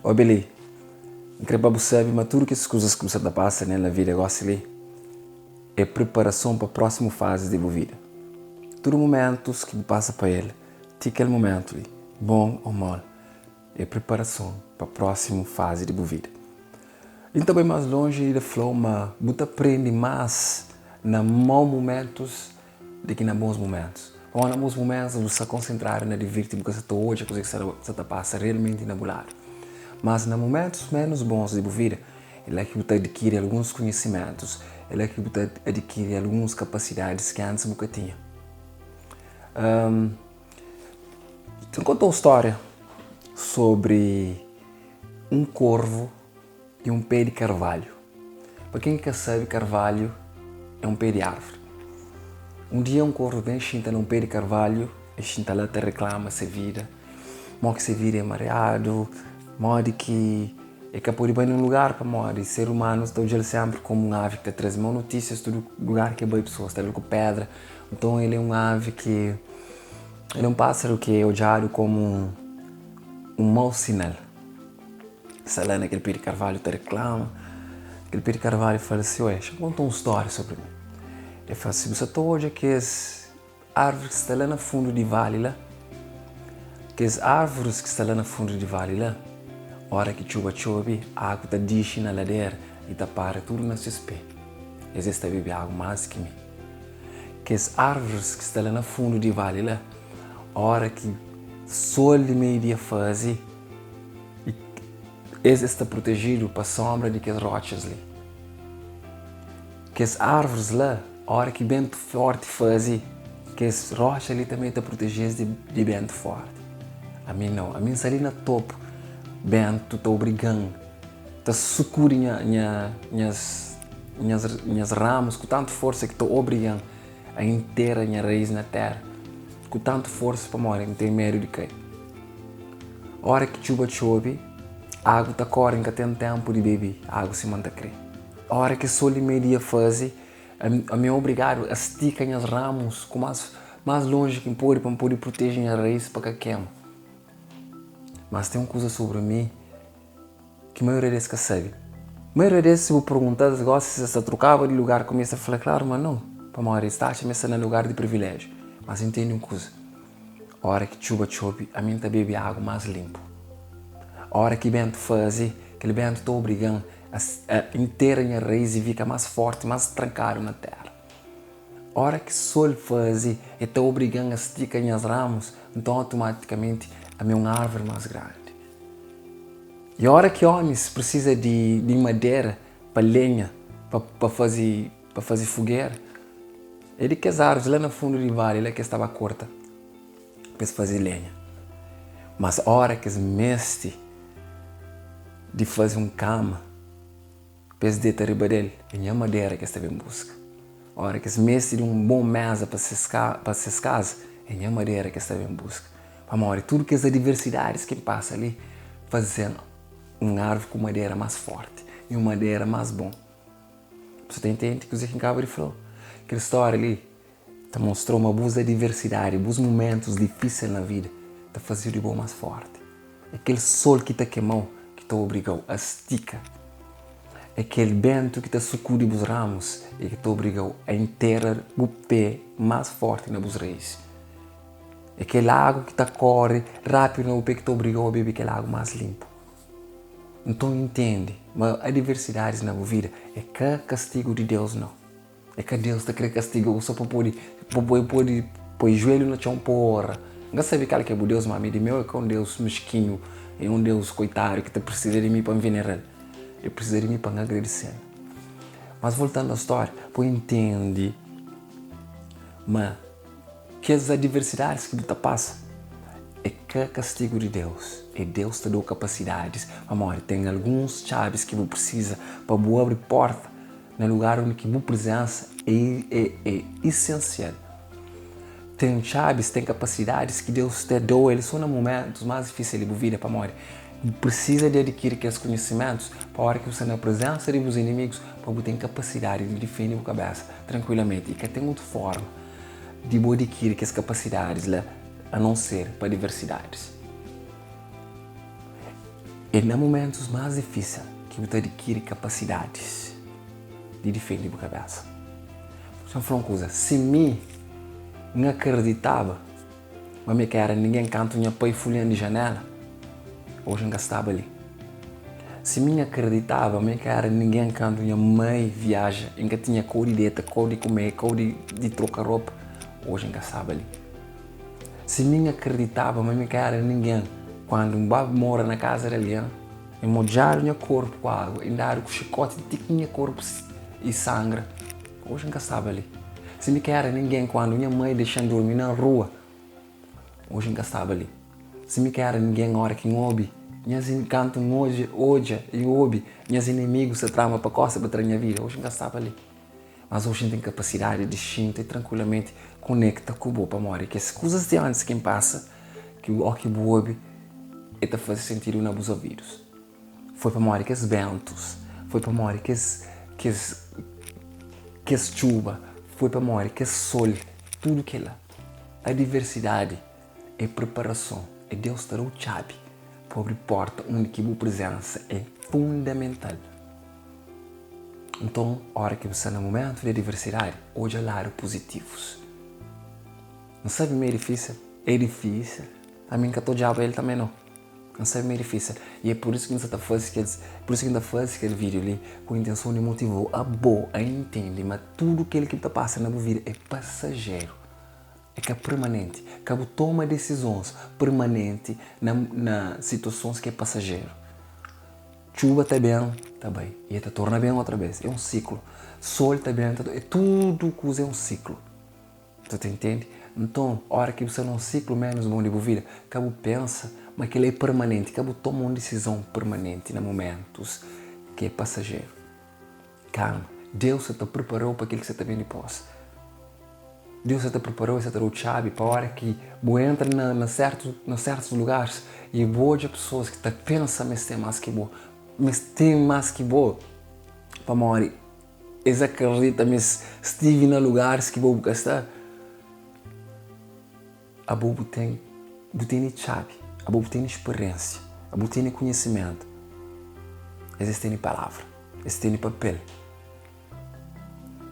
Obi li, N krê pa bu sabe ma tudu kes kuzas ki bu sta ta pasa nel na vida gósi li é priparason pa prósimu fazi di bu vida. Tudu mumentus ki bu pasa pa el ti kel mumentu li, bon ô mal, é priparason pa prósimu fazi di bu vida. I N ta bai más lonji i ta fla-u ma bu ta prende más na mau mumentus di ki na bons mumentus. Pamodi na bons mumentus bu sta konsentradu na divirti, bu ka sta ta odja kuzê ki sta ta pasa realmenti na bu ladu. Mas na mumentus ménus bons di bu vida, é la ki bu ta adikiri alguns konhisimentus, é la ki bu ta adikiri alguns kapasidadis ki antis bu ka tinha. N konta un stória sobri un korvu i un pé di karvalhu. Pa ken ki ka sabe, karvalhu é un pé di árvri. Un dia un korvu ben xinta na un pé di karvalhu, el xinta la ta reklama se vida, modi ki se vida é mariadu, modi ki el ka pode bai nun lugar pamodi ser umanu ta odja-l sénpri kómu un avi ki ta traze mau notísias tudu lugar ki el bai pesoas ta da-l ku pédra. Nton el é un avi ki, el é un pásaru ki é odjadu kómu un mau sinal. Sta la na kel pé di karvalhu ta reklama. Kel pé di karvalhu fala si, Oi, xa-m konta un stória sobri mi. El fla si, Bu sa ta odja kes árvori ki sta la na fundu di vali la? Kes árvoris ki sta la na fundu di vali la, óra ki txuba txobe, agu ta dixi na ladera i ta para tudu na ses pé. Es es ta bebe agu más ki mi. Kes árvoris ki sta la na fundu di vali la, óra ki sol di meiu-dia faze, I es es sta protejidu pa sónbra di kes rótxas li. Kes arvris la, óra ki béntu fórti faze, kes rótxa li tanbê ta proteje-s di béntu fórti. Ami nau, ami N sta li na topu, béntu ta obriga-m, ta sukudi nhas ramus ku tantu forsa ki ta obriga-m a intera nha raís na téra ku tantu forsa pamodi N ten medu di kai. Ora ki txuba txobe, agu ta kóre, N ka ten ténpu di bebe agu sima N ta krê. Ora ki sol di meiu-dia faze, ami é obrigadu a stika nhas ramus ku más más lonji ki N pode pa N pode proteje nha raís pa ka kema. Mas ten un kuza sobri mi ki maioria di es ka sabe. Maioria di es, si bu pergunta-s gósi si es ta trokaba di lugar ku mi, es ta fla klaru ma nau, pamodi es ta atxa ma es sta na lugar di priviléjiu. Mas intende un kuza, óra ki txuba txobe, ami N ta bebe agu más linpu. Óra ki béntu faze, kel béntu ta obriga-m a intera nha raís i fika más fórti, más trankadu na téra. Óra ki sol faze, el ta obriga-m a stika nhas ramus, nton automatikamenti ami é un árvori más grandi. I óra ki ómis prisiza di di madera pa lenha pa pa faze pa faze fugera, é di kes árvoris la na fundu di vali la ki es ta ba korta pa es faze lenha. Mas óra ki es meste di faze un kama, Pa es deta riba del, é nha madera ki es ta ben buska. Óra ki es meste di un bon méza pa ses pa ses kaza, é nha madera ki es ta ben buska. Pamodi tudu kes adiversidadis ki N pasa li faze-m un arvi ku madera más fórti i un madera más bon. Bu sa ta intende kuzê ki N kaba di fla-u? Kel stória li Ta mostra-u ma bus adiversidadi, bus mumentus difísil na vida ta faze-u di bo más fórti. É kel sol ki ta kema-u ki ta obriga-u a stika. É kel béntu ki ta sukudi bus ramus i ki ta obriga-u a intera bu pé más fórti na bus raís. É kel agu ki ta kóre rápidu na bu pé ki ta obriga-u a bebe kel agu más linpu. Nton, intende ma adiversidadis na bu vida é ka kastigu di Deus, nau. É ka Deus ta krê kastiga-u sô pa pode pa bo pode poi juelhu na txon pa ora. N ka sabe kal ki é bu Deus, má mi di meu é ka un Deus meskinhu, é un Deus koitadu ki ta prisiza di mi pa N venera-l. El prisiza di mi pa N agradise-l. Mas voltandu a stória, bu intende ma kes adversidadis ki bu ta pasa é ka kastigu di Deus, é Deus ta da-u kapasidadis pamodi ten alguns txabis ki bu prisiza pa bu abri porta Na lugar undi ki bu prizensa é é isensial. Ten txabis, ten kapasidadis ki Deus ta dau el so na mumentus más difísil di bu vida, pamodi bu prisiza di adikiri kes konhisimentus pa ora ki bu sta na prizensa di bus inimigus pa bu ten kapasidadi di difende bu kabesa trankuilamenti. I ka ten otu forma di bu adikiri kes kapasidadis la a non ser pa diversidadis. É na momentus más difísil ki bu ta adikiri kapasidadis di difende bu kabésa. Xa-m fla un kuza, si mi N akreditaba ma mi ka éra ningen kantu nha pai fulha-m di janéla, oji N ka staba li. Si mi N akreditaba ma mi ka éra ningen kantu nha mai viaja i N ka tinha kau di deta, kau di kume, kau di troka ropa, oji N ka staba li. Si mi N akreditaba ma mi ka éra ningen kandu N ba mora na kaza di algen, N modjadu nha korpu ku agu i N dadu ku xikoti ti ki nha korpu i sangra, oji N ka staba li. Si mi ka éra ningen kandu nha mai dexa-m durmi na rua, oji N ka staba li. Si mi ka éra ningen óra ki N obi nhas kantu N odja i obi nhas inimigus ta trama pa kósta pa tra nha vida, oji N ka staba li. Mas oji N ten kapasidadi di xinta i trankuilamenti konekta ku bo, pamodi kes kuzas di antis ki N pasa, ki óki bu obi, e ta faze sentidu na bus ovidus. Foi pamodi kes bentus, foi pamodi kes kes kes txuba, foi pamodi kes sol, tudu kila. Adiversidadi é preparason, é Deus ta da-u txabi pa abri porta undi ki bu prizensa é fundamental. Nton, óra ki bu sta na mumentu di adversidadi, odja ladu puzitivus. N sabe ma é difísil. É difísil. Ami N ka ta odjaba el tanbê nau. N sabe ma é difísil. I é pur isu ki N sta ta faze kel, pur isu ki N ta faze kel vídiu li, ku intenson di motiva-u abo a intende ma tudu kel ki bu ta pasa na bu vida é pasajeru, é ka permanenti. Ka bu toma disizons permanenti na na situasons ki é pasajeru. Txuba ta ben, ta bai, i el ta torna ben otra bes. É un siklu. Sol ta ben, ta é tudu kuza é un siklu. Bu ta intende? Nton, óra ki bu sta na un siklu ménus bon di bu vida, ka bu pensa ma kel-la é permanenti. Ka bu toma un disizon permanenti na mumentus ki é pasajeru. Kalma. Deus sta ta pripara-u pa kel ki sta ta ben dipôs. Deus sta ta pripara-u i sta ta da-u txabi pa óra ki bu entra na na sértu na sértus lugaris i bu odja pesoas ki ta pensa ma es ten más ki bo, ma es ten más ki bo pamodi es akredita ma es stivi na lugaris ki bo bu ka sta. Abo bu ten bu tene txabi, abo bu tene speriénsia, abo bu tene konhisimentu. Es es tene palavra, es tene papel.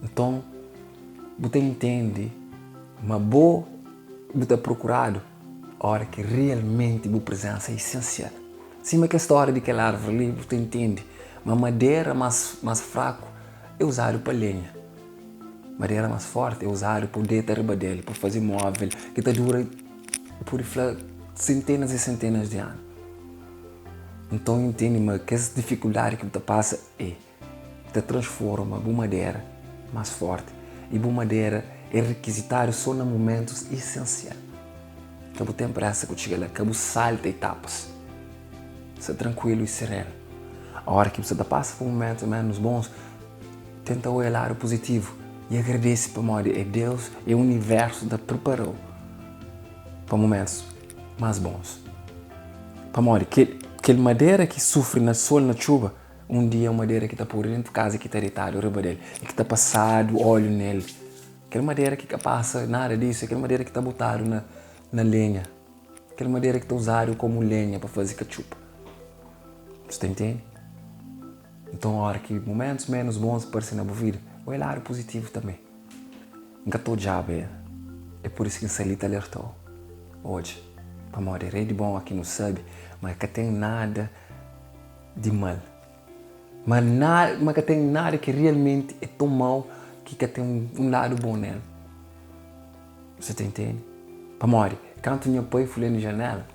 Nton, bu ta intende ma bo bu ta prokuradu óra ki realmenti bu prezénsa é isensial. Sima kel stória di kel árvori li, bu ta intende ma madera más más fraku é uzadu pa lenha, madera más fórti é uzadu pa deta riba del, pa faze móvel ki ta dura, pode fla, senténas i senténas di anu. Nton, intende ma kes difikuldadi ki bu ta pasa é. Ta transforma bu madera más fórti i bu madera é rikizitadu sô na mumentus isensial. Ka bu ten présa ku txiga la, ka bu salta etapas. Sta trankuilu i serenu. Óras ki bu sta ta pasa pa mumentus ménus bons, tenta odja ladu puzitivu i agradese pamodi é Deus, é universu ta pripara-u pa mumentus más bons. Pamodi kel madera ki sufri na sol, na txuba, Un dia un madera ki ta podu dentu kaza ki ta detadu riba del i ki ta pasadu óliu nel. Kel madera ki ka pasa nada disu é kel madera ki ta botadu na na lenha, kel madera ki ta uzadu kómu lenha pa faze katxupa. Bu sta intende? Nton, óras ki mumentus ménus bons parse na bu vida, odja ladu puzitivu tanbê. N ka ta odjaba el, é pur isu ki N sta li ta alerta-u. Odja, pamodi é rei di bon ki nu sabe ma ka ten nada. di mal. Ma na, ma ka ten nada ki realmenti é ton mau ki ka ten un ladu bon nel. Você ta intende? Pamodi, kantu nha pai fulha di janela,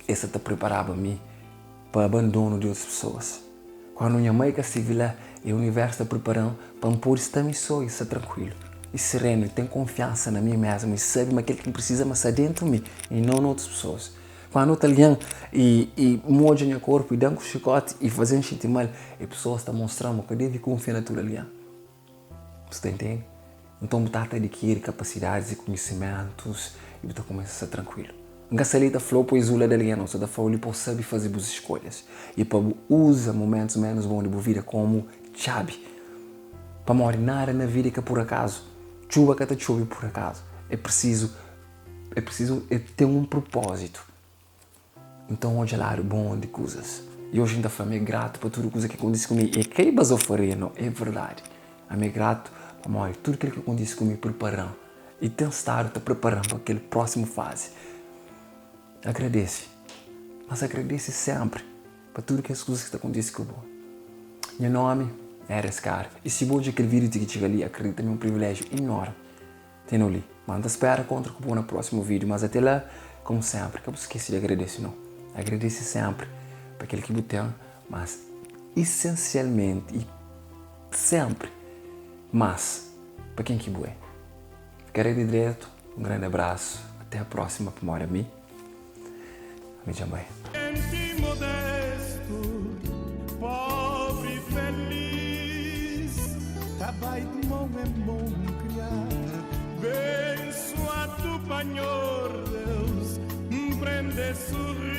el sa ta preparaba mi pa abandonu di otus pesoas. Kandu nha mai ka stivi la, e universu ta pripara-m pa N pode sta mi so i sta trankuilu i serenu i ten konfiansa na mi mesmu i sabe ma kel ki N prisiza ma sta dentu mi i nau na otus pesoas. Quando otu algen i i modja nha korpu i dan ku xikoti i fazen xinti mal, e pesoas ta mostran ma ka devi kunfia na tudu algen. Bu sta intende? Nton bu ta ta adikiri kapasidadis i konhisimentus i bu ta kumesa sta trankuilu. N ka sta li ta fla-u pa izula di algen, no sta ta fla-u li pa bu sabi faze bus skolhas i pa bu uza mumentus menus bon di bu vida komu txabi. Pamodi nada na vida é ka pur akazu. Txuba ka ta txobe pur akazu. É prisizu É prisizu é ten un propózitu. N ta odja ladu bon di kuzas. I oji N ta fla mi é gratu pa tudu kuza ki kontise ku mi. É ka é bazofaria nau, é verdadi. Ami é gratu pamodi tudu kel ki kontise ku mi pripara-m i ten stadu ta pripara-m pa kel prósimu fazi. Agradese, mas agradese sénpri pa tudu kes kuzas ki ta kontise ku bo. Nha nómi é Rescar i si bu odja kel vídiu ti ki txiga li, akredita mi é un priviléjiu inormi tene-u li. Má N ta spera kontra ku bo na prósimu vídiu, mas ate la, komu sénpri, ka bu skese di agradese no. Agradese sénpri pa kel ki bu ten, mas isensialmenti i sénpri más pa ken ki bu é. Fika rei di dretu, un grandi abrasu, até a próxima pamodi ami, ami dja N bai. Genti modestu, pobri feliz, ta bai di mon en mon kriá. Bensuadu pa Nhor Deus, N prende surri.